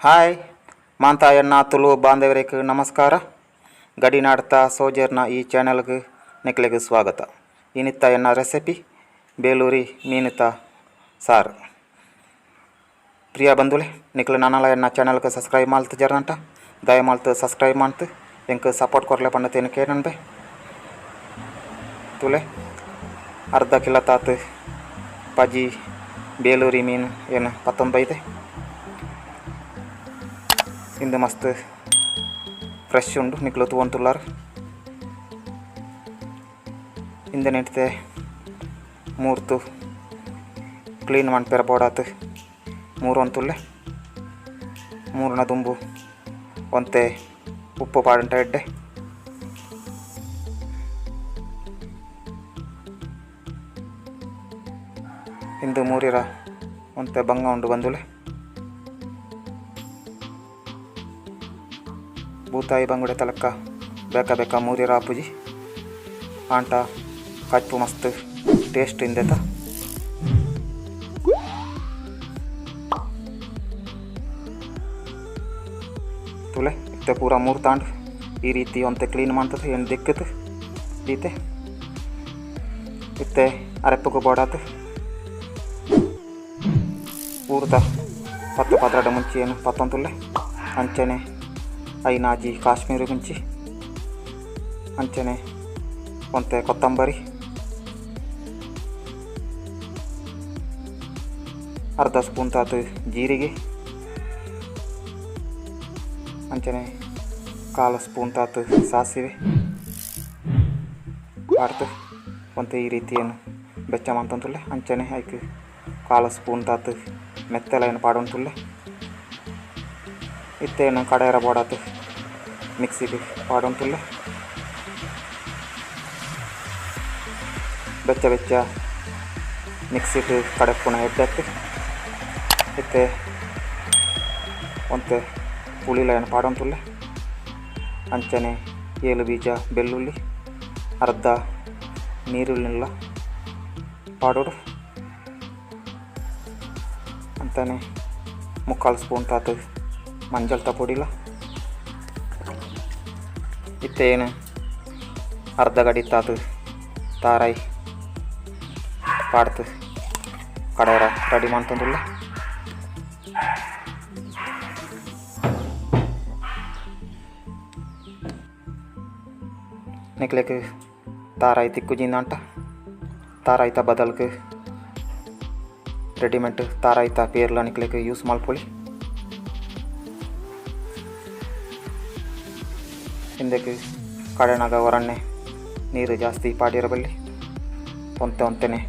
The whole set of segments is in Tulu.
ಹಾಯ್ ಮಾಂತಾಯಣ್ಣ ತುಳು ಬಾಂಧವರಿಗೆ ನಮಸ್ಕಾರ. ಗಡಿನಾಡ್ತ ಸೋಜರ್ನ ಈ ಚಾನೆಲ್ಗೆ ನಿಕ್ಲೆಗ್ ಸ್ವಾಗತ. ಇನಿತ್ತ ಎನ್ನ ರೆಸಿಪಿ ಬೇಲೂರಿ ಮೀನುತ ಸಾರು. ಪ್ರಿಯ ಬಂಧುಲೆ, ನಿಕ್ಲು ನನಲ ಎನ್ನ ಚಾನೆಲ್ಗೆ ಸಬ್ಸ್ಕ್ರೈಬ್ ಮಾಲ್ತು ಜರ್ನಂಟ ದಯ ಮಾಲ್ತು ಸಬ್ಸ್ಕ್ರೈಬ್ ಮಾಡ್ತು ಎಂಕ್ ಸಪೋರ್ಟ್ ಕೊರ್ಲೆ ಪಂಡ ಕೇನನ್ಬೆ. ತುಲೆ, ಅರ್ಧ ಕಿಲೋ ತಾತು ಪಜಿ ಬೇಲೂರಿ ಮೀನು ಏನು ಪತ್ತೊಂಬೈದೆ. ಇಂದು ಮಸ್ತ್ ಫ್ರೆಶ್ ಉಂಡು, ನಿಕ್ಲು ತೂವೊಂತುಲ್ಲಾರ್. ಇಂದನೆಟ್ತೆ ಮೂರ್ತು ಕ್ಲೀನ್ ಮನ್ಪೆರ ಬೋಡಾತ್ ಮೂರೊಂತುಲ್ಲೆ. ಮೂರುನ ದುಂಬು ಒಂತೆ ಉಪ್ಪು ಪಾಡುಂಟ ಎಡ್ಡೆ. ಇಂದು ಮೂರಿರ ಒಂತೆ ಬಂಗ ಉಂಡು ಬಂದುಲೆ. ಬೂತಾಯಿ ಬಂಗುಡೆ ತಲಕ್ಕ ಬೇಕ ಬೇಕ ಮೂರಿರ ಆಪುಜಿ ಆಂಟ ಕಚ್ಚು ಮಸ್ತ್ ಟೇಸ್ಟ್ ಇಂದೆತ. ತುಲೆ, ಇತ್ತೆ ಪೂರ ಮೂರು ತಾಂಡ್ ಈ ರೀತಿ ಒಂತೆ ಕ್ಲೀನ್ ಮಾಡ್ತದೆ ಏನು ದಿಕ್ಕತ್ತು ದೀತೆ. ಇತ್ತೆ ಅರೆಪ್ಪಗೂ ಬೋಡಾತು ಪೂರ್ತ 10 12 ಮುಂಚೆ ಏನು ಪತ್ತೊಂದುಲ್ಲೆ. ಅಂಚನೆ ಐನಾಜಿ ಕಾಶ್ಮೀರಿ ಮುಂಚಿ, ಅಂಚನೆ ಒಂತೆ ಕೊತ್ತಂಬರಿ, ಅರ್ಧ ಸ್ಪೂನ್ ತಾತು ಜೀರಿಗೆ, ಅಂಚನೆ ಕಾಲು ಸ್ಪೂನ್ ತಾತು ಸಾಸಿವೆ ಪಾಡ್ತು ಒಂತೆ ಈ ರೀತಿ ಏನು ಬೆಚ್ಚ ಮಂತಂತುಲ್ಲೆ. ಅಂಚನೆ ಐಕ್ ಕಾಲು ಸ್ಪೂನ್ ತಾತು ಮೆತ್ತೆಲ ಏನು ಪಾಡೊಂತುಲ್ಲೆ. ಇತ್ತೇನು ಕಡೆಯರ ಬೋಡಾತು ಮಿಕ್ಸಿಗೆ ಪಾಡೊಂತುಲ್ಲೆ. ಬೆಚ್ಚ ಬೆಚ್ಚ ಮಿಕ್ಸಿಗೆ ಕಡೆಪ್ಪುನ ಎಡ್ಡೆತ್ತು. ಇತ್ತೆ ಒಂತೆ ಪುಳಿಲ ಏನು ಪಾಡೊಂತುಲ್ಲೆ. ಅಂಚನೆ ಏಳು ಬೀಜ ಬೆಳ್ಳುಳ್ಳಿ, ಅರ್ಧ ನೀರುಳ್ಳಿಲ್ಲ ಪಾಡೋಡು. ಅಂತಾನೆ ಮುಕ್ಕಾಲು ಸ್ಪೂನ್ ತಾತು ಮಂಜಲ್ತ ಪೊಡಿಲ. ಇತ್ತೇನು ಅರ್ಧ ಗಡಿ ತಾತು ತಾರಾಯಿ ಪಾಡ್ತು ಕಡೆಯರ ರೆಡಿ ಮಾಡ್ತಂದುಲ್ಲ. ನಿಕ್ಲೆಕ್ ತಾರಾಯಿ ತಿಕ್ಕುಜಿಂದ ಅಂಟ ತಾರಾಯ್ತ ಬದಲ್ಕ್ ರೆಡಿಮೇಡ್ ತಾರಾಯ್ತ ಪೇರ್ಲ ನಿಕ್ಲೆಕ್ ಯೂಸ್ ಮಲ್ಪೊಲಿ. ಹಿಂದಕ್ಕೆ ಕಡೆನಾಗ ಹೊರಣ್ಣೆ ನೀರು ಜಾಸ್ತಿ ಪಾಡಿರಬಲ್ಲಿ ಒಂತೆ ಒಂತೆನೆ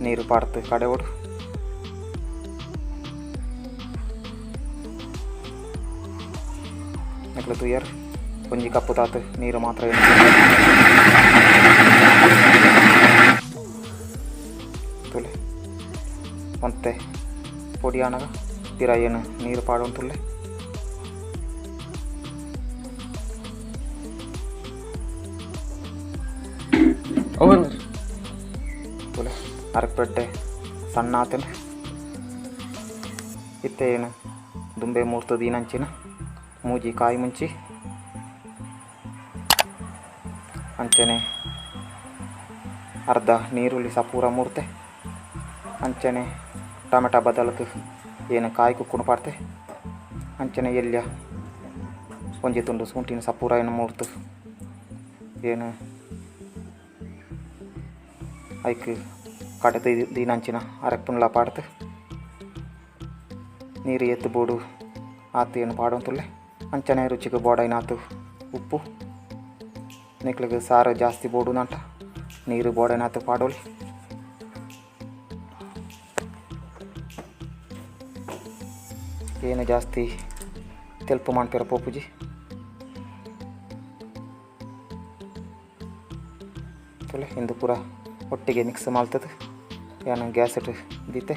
ನೀರು ಪಾಡ್ತು ಕಡೆ ಓಡು. ನಿಕ್ಲು ತುಯ್ಯರ್ ಒಂಜಿ ಕಪ್ಪು ತಾತು ನೀರು ಮಾತ್ರ ತುಲೆ. ಒಂತೆ ಪೊಡಿ ಆನಗ ಪಿರ ಏನು ನೀರು ಪಾಡೊಂತುಲ್ಲೆ. ತುಲೆ, ಅರಪೆಡ್ಡೆ ಸಣ್ಣ ಆತನ. ಇತ್ತೆ ಏನು ದುಂಬೆ ಮೂರ್ತ ದೀನಂಚಿನ ಮೂಜಿ ಕಾಯಿ ಮುಂಚಿ, ಅಂಚನೆ ಅರ್ಧ ನೀರುಳ್ಳಿ ಸಪೂರ ಮೂರ್ತೆ, ಅಂಚನೆ ಟೊಮೆಟೊ ಬದಲಕ್ಕೆ ಏನು ಕಾಯಿ ಕುಕ್ಕುನು ಪಾಡ್ತೆ, ಅಂಚನೆ ಎಲ್ಯ ಒಂಜಿ ತುಂಡು ಶುಂಠಿನ ಸಪೂರ ಏನು ಮೂರ್ತು ಏನು ಐಕ್ ಕಡೆ ದೀನಂಚಿನ ಅರೆಪ್ಪುನ್ಲ ಪಾಡ್ತು. ನೀರು ಎತ್ತು ಬೋಡು ಆತು ಏನು ಪಾಡೊಂತುಲ್ಲೆ. ಅಂಚನೆ ರುಚಿಗೆ ಬೋಡೈನಾತು ಉಪ್ಪು. ನಿಕ್ಲಿಗೆ ಸಾರು ಜಾಸ್ತಿ ಬೋಡು ನಂಟ ನೀರು ಬೋಡೈನಾತು ಪಾಡೋಲಿ. ಏನು ಜಾಸ್ತಿ ತೆಲ್ಪು ಮಾಡ್ಪಿರ ಪೋಪುಜಿ. ತುಲೆ, ಇಂದು ಪೂರ ಒಟ್ಟಿಗೆ ಮಿಕ್ಸ್ ಮಾಡ್ತದೆ. ಏನು ಗ್ಯಾಸ್ ಇಟ್ಟು ದೀತೆ.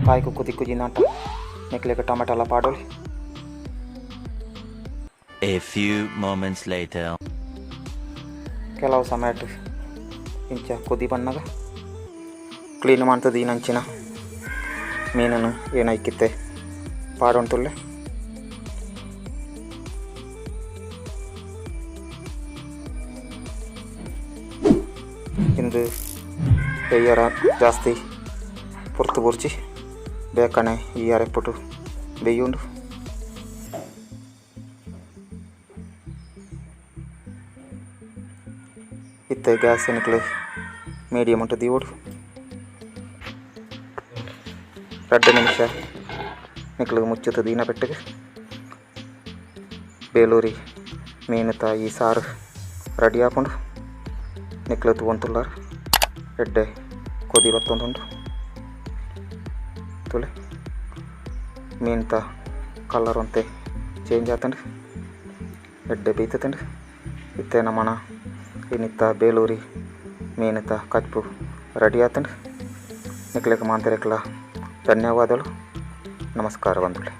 ಕಾಯಿ ಕುಕ್ಕು ತಿಕ್ಕು ಜಿನ್ನಾಟ ನೆಕ್ಲೆಗೆ ಟೊಮೆಟೊ ಎಲ್ಲ ಪಾಡೋಲಿ. A few moments later. ಕೆಲವು ಸಮಯ ಇಂಚ ಕೊದಿ ಬನ್ನಗ ಕ್ಲೀನ್ ಮಂತುದು ಈನಂಚಿನ ಮೀನುನು ಏನೈಕಿತ್ತೆ ಪಾಡೊಂತುಲ್ಲೆ. ಇಂದು ಬೆಯ್ಯರ ಜಾಸ್ತಿ ಪೊರ್ತು ಬೊರ್ಚಿ ಬೇಕನೆ ಈ ಅರೆಪುಟು ಬೆಯ್ಯುಂಡು. ಇತ್ತೆ ಗ್ಯಾಸ್ ನಿಕ್ಲೆ ಮೀಡಿಯಂ ಉಂಟು ದೀವೊಡು. 2 ನಿಮಿಷ ನಿಕ್ಲು ಮುಚ್ಚುತ್ತ ದೀನ ಪೆಟ್ಟಿಗೆ ಬೇಲೂರಿ ಮೀನುತ ಈ ಸಾರು ರೆಡಿ ಆಪುಂಡು. ನಿಕ್ಲು ತೂವೊಂತುಲ್ಲಾರ್ ಎಡ್ಡೆ ಕೊದಿ ಬತ್ತೊಂದುಂಡು. ತುಲೆ ಮೀನುತ ಕಲರ್ ಒಂತೆ ಚೇಂಜ್ ಆತುಂಡು, ಎಡ್ಡೆ ಬೇಯ್ತುಂಡು. ಇತ್ತೆ ನಮನ ಇನ್ನಿತ್ತ ಬೇಲೂರಿ ಮೀನುತ ಕಜ್ಪು ರೆಡಿ ಆತುಂಡು. ನಿಕ್ಲೆಗ್ ಮಾಂತೆರೆಗ್ಲ ಧನ್ಯವಾದಗಳು. ನಮಸ್ಕಾರ ಬಂಧುಗಳೇ.